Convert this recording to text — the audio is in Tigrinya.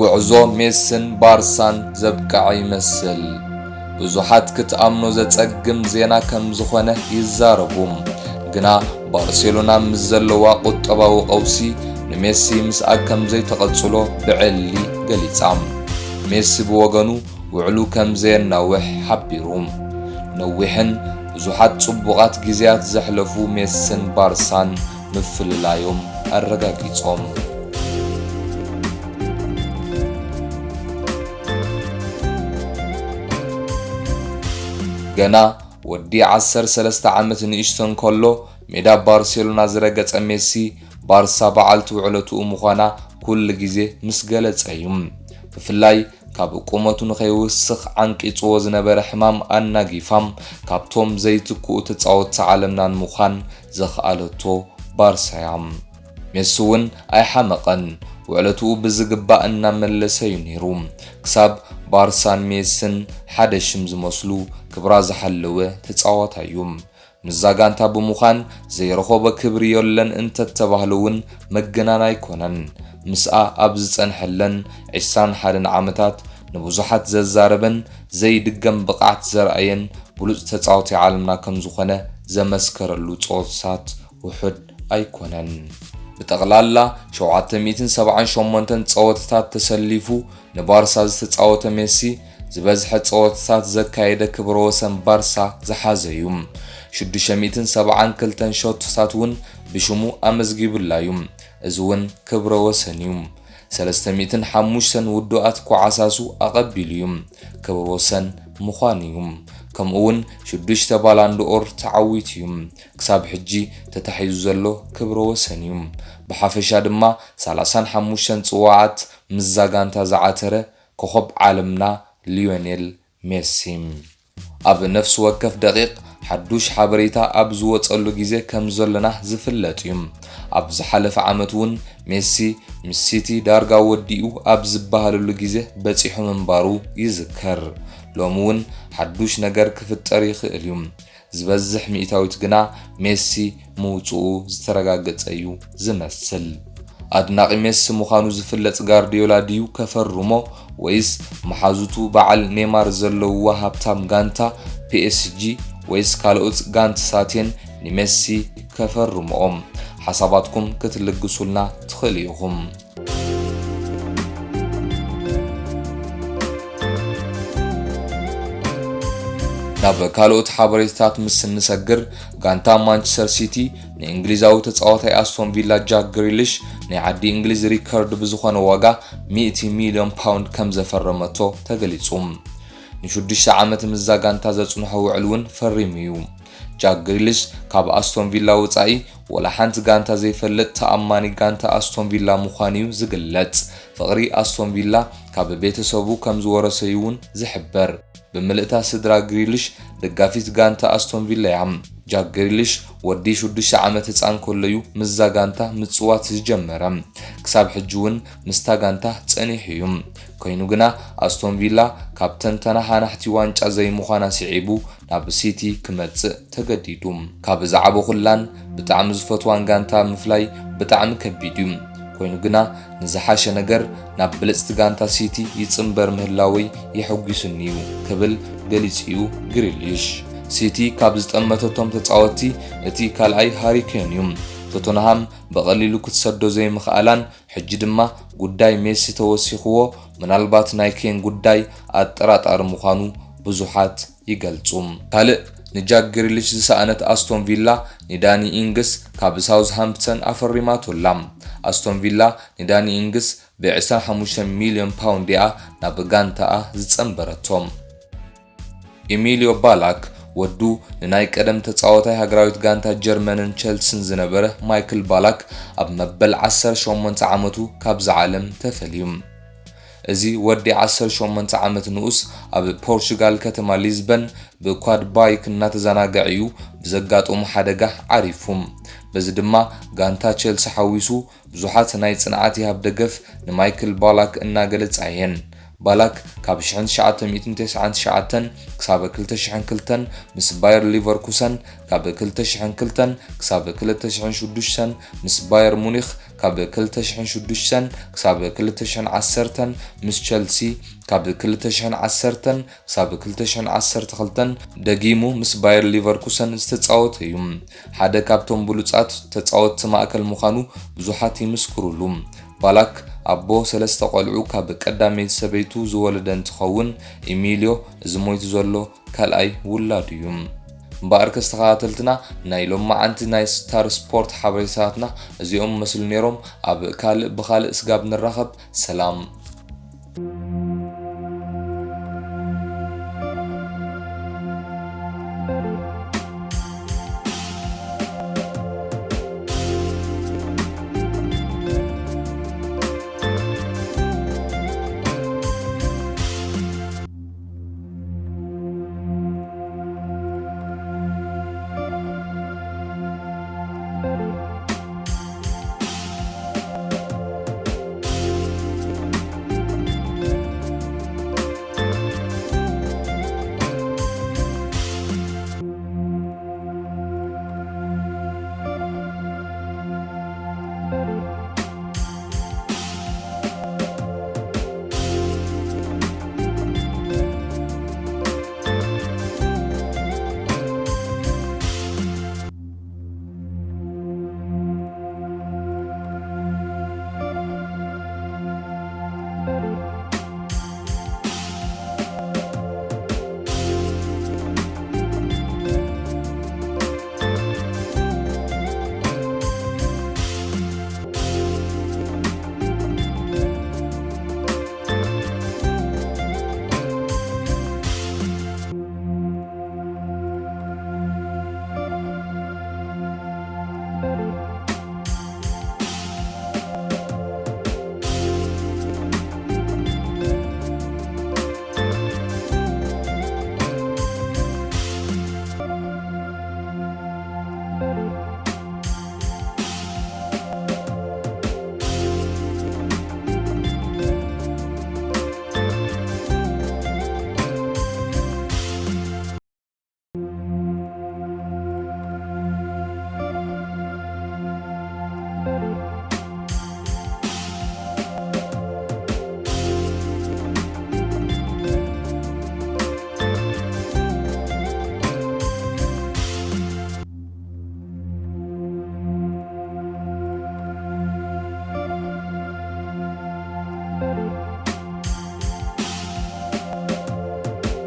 ጉዕዞ ሜስን ባርሳን ዘብቅዐ ይመስል። ብዙሓት ክትኣምኖ ዘጸግም ዜና ከም ዝኾነ ይዛረቡ። ግና ባርሴሎና ምስ ዘለዋ ቁጠባዊ ቀውሲ ንሜሲ ምስኣ ከም ዘይተቐጽሎ ብዕሊ ገሊጻ። ሜሲ ብወገኑ ውዕሉ ከም ዘየናውሕ ሓቢሩ። ነዊሕን ብዙሓት ጽቡቓት ግዜያት ዘሕለፉ ሜስን ባርሳን ምፍልላዮም ኣረጋጊጾም። ገና ወዲ ዓሰርተ ሰለስተ ዓመት ንእሽቶ እንከሎ ሜዳ ባርሴሎና ዝረገጸ ሜሲ፣ ባርሳ በዓልቲ ውዕለትኡ ምዃና ኩሉ ግዜ ምስ ገለጸ እዩ። ብፍላይ ካብ ቁመቱ ንኸይውስኽ ዓንቂጽዎ ዝነበረ ሕማም ኣናጊፋ፣ ካብቶም ዘይትክኡ ተጻወትቲ ዓለምና ንምዃን ዘኽኣለቶ ባርሳ እያ። ሜሲ እውን ኣይሓመቐን፣ ውዕለትኡ ብዝግባእ እናመለሰ እዩ ነይሩ። ክሳብ ባርሳን ሜስን ሓደ ሽም ዝመስሉ ክብራ ዝሓለወ ተጻዋታይ እዩ። ምስዛ ጋንታ ብምዃን ዘይረኸቦ ክብሪ የለን እንተተባህለ እውን መገናን ኣይኮነን። ምስኣ ኣብ ዝጸንሐለን ዕስራን ሓደን ዓመታት ንብዙሓት ዘዛረበን ዘይድገም ብቕዓት ዘርኣየን ብሉጽ ተጻዋታይ ዓለምና ከም ዝኾነ ዘመስከረሉ ጸወታታት ውሑድ ኣይኮነን። ብጠቕላላ ሸውዓተ ሚእትን ሰብዓን ሸሞንተን ጸወታታት ተሰሊፉ ንባርሳ ዝተጻወተ ሜሲ፣ ዝበዝሐ ጸወታታት ዘካየደ ክብረ ወሰን ባርሳ ዝሓዘ እዩ። ሽዱሽተ ሚእትን ሰብዓን ክልተን ሸቶታት እውን ብሽሙ ኣመዝጊቡላ እዩ። እዚ እውን ክብረ ወሰን እዩ። ሰለስተ ሚእትን ሓሙሽተን ውዱኣት ኳዓሳሱ ኣቐቢሉ እዩ። ክብረ ወሰን ምዃን እዩ። ከምኡ እውን ሽዱሽተ ባላንድኦር ተዓዊቱ እዩ። ክሳብ ሕጂ ተታሒዙ ዘሎ ክብረ ወሰን እዩ። ብሓፈሻ ድማ ሰላሳን ሓሙሽተን ጽዋዓት ምስዛ ጋንታ ዝዓተረ ኮኸብ ዓለምና ሊዮኔል ሜሲ። ኣብ ነፍሲ ወከፍ ደቂቕ ሓዱሽ ሓበሬታ ኣብ ዝወጸሉ ግዜ ከም ዘለና ዝፍለጥ እዩ። ኣብ ዝሓለፈ ዓመት እውን ሜሲ ምስ ሲቲ ዳርጋ ወዲኡ ኣብ ዝበሃለሉ ግዜ በጺሑ ምንባሩ ይዝከር። ሎሚ እውን ሓዱሽ ነገር ክፍጠር ይኽእል እዩ። ዝበዝሕ ሚእታዊት ግና ሜሲ ምውጽኡ ዝተረጋገጸ እዩ ዝመስል። ኣድናቒ ሜሲ ምዃኑ ዝፍለጥ ጋርዲዮላ ድዩ ከፈርሞ፣ ወይስ መሓዙቱ በዓል ኔማር ዘለውዋ ሃብታም ጋንታ ፒኤስጂ፣ ወይስ ካልኦት ጋንትሳት እየን ንሜሲ ከፈርምኦም? ሓሳባትኩም ክትልግሱልና ትኽእሉ ኢኹም። ናብ ካልኦት ሓበሬታታት ምስ እንሰግር፣ ጋንታ ማንቸስተር ሲቲ ንእንግሊዛዊ ተጻዋታይ ኣስቶን ቪላ ጃክ ግሪሊሽ ናይ ዓዲ እንግሊዝ ሪከርድ ብዝኾነ ዋጋ ሚእቲ ሚልዮን ፓውንድ ከም ዘፈረመቶ ተገሊጹ። ንሽዱሽተ ዓመት ምስዛ ጋንታ ዘጽንሖ ውዕል እውን ፈሪሙ እዩ። ጃክ ግሪሊሽ ካብ ኣስቶን ቪላ ወጻኢ ወላ ሓንቲ ጋንታ ዘይፈልጥ ተኣማኒ ጋንታ ኣስቶን ቪላ ምዃኑ እዩ ዝግለጽ። ፍቕሪ ኣስቶን ቪላ ካብ ቤተሰቡ ከም ዝወረሰ እዩ እውን ዝሕበር። ብምልእታ ስድራ ግሪሊሽ ደጋፊት ጋንታ ኣስቶን ቪላ እያ። ጃክ ግሪሊሽ ወዲ ሽዱሽተ ዓመት ህጻን ከሎ እዩ ምስዛ ጋንታ ምጽዋት ዝጀመረ። ክሳብ ሕጂ እውን ምስታ ጋንታ ጸኒሑ እዩ። ኮይኑ ግና ኣስቶን ቪላ ካብተን ተነሓናሕቲ ዋንጫ ዘይምዃና ስዒቡ ናብ ሲቲ ክመጽእ ተገዲዱ። ካብ ዝዓበኹላን ብጣዕሚ ዝፈትዋን ጋንታ ምፍላይ ብጣዕሚ ከቢድ እዩ። ኮይኑ ግና ንዝሓሸ ነገር ናብ ብልጽቲ ጋንታ ሲቲ ይጽንበር ምህላወይ የሐጒሱኒ እዩ ክብል ገሊጹ እዩ ግሪሊሽ። ሲቲ ካብ ዝጠመተቶም ተጻወትቲ እቲ ካልኣይ ሃሪ ኬን እዩ። ቶተንሃም ብቐሊሉ ክትሰዶ ዘይምኽኣላን ሕጂ ድማ ጉዳይ ሜሲ ተወሲኽዎ፣ ምናልባት ናይ ኬን ጉዳይ ኣጠራጣሪ ምዃኑ ብዙሓት ይገልጹ። ካልእ ንጃክ ግሪሊሽ ዝሰኣነት ኣስቶን ቪላ ንዳኒ ኢንግስ ካብ ሳውዝሃምፕተን ኣፈሪማቶ ኣላ። ኣስቶን ቪላ ንዳኒ ኢንግስ ብ ዕስራን ሓሙሽተን ሚልዮን ፓውንድ እያ ናብ ጋንታኣ ዝጸንበረቶ። ኢሚልዮ ባላክ ወዱ ንናይ ቀደም ተጻዋታይ ሃገራዊት ጋንታ ጀርመንን ቸልሲን ዝነበረ ማይክል ባላክ ኣብ መበል ዓሰርተ ሸሞንተ ዓመቱ ካብዛ ዓለም ተፈልዩ። እዚ ወዲ ዓሰርተ ሸሞንተ ዓመት ንኡስ ኣብ ፖርቹጋል ከተማ ሊዝበን ብኳድ ባይክ እናተዘናግዐ እዩ ብዘጋጠሞ ሓደጋ ዓሪፉ። በዚ ድማ ጋንታ ቸልሲ ሓዊሱ ብዙሓት ናይ ጽንዓት ይሃብ ደገፍ ንማይክል ባላክ እናገለጻ እየን። ባላክ ካብ ሽሕን ትሽዓተ ሚእትን ተስዓን ትሽዓተን ክሳብ ክልተ ሽሕን ክልተን ምስ ባየር ሊቨርኩሰን፣ ካብ ክልተ ሽሕን ክልተን ክሳብ ክልተ ሽሕን ሽዱሽተን ምስ ባየር ሙኒኽ፣ ካብ ክልተ ሽሕን ሽዱሽተን ክሳብ ክልተ ሽሕን ዓሰርተን ምስ ቸልሲ፣ ካብ ክልተ ሽሕን ዓሰርተን ክሳብ ክልተ ሽሕን ዓሰርተ ክልተን ደጊሙ ምስ ባየር ሊቨርኩሰን ዝተጻወተ እዩ። ሓደ ካብቶም ብሉጻት ተጻወትቲ ማእከል ምዃኑ ብዙሓት ይምስክሩሉ። ባላክ ኣቦ ሰለስተ ቆልዑ፣ ካብ ቀዳመይቲ ሰበይቱ ዝወለደ እንትኸውን፣ ኢሚልዮ እዚ ሞይቱ ዘሎ ካልኣይ ውላዱ እዩ። እምበኣርከስ ተኸታተልትና፣ ናይ ሎማዓንቲ ናይ ስታር ስፖርት ሓበሬታታትና እዚኦም መስሉ ነይሮም። ኣብ ካልእ ብኻልእ ስጋብ ንራኸብ፣ ሰላም።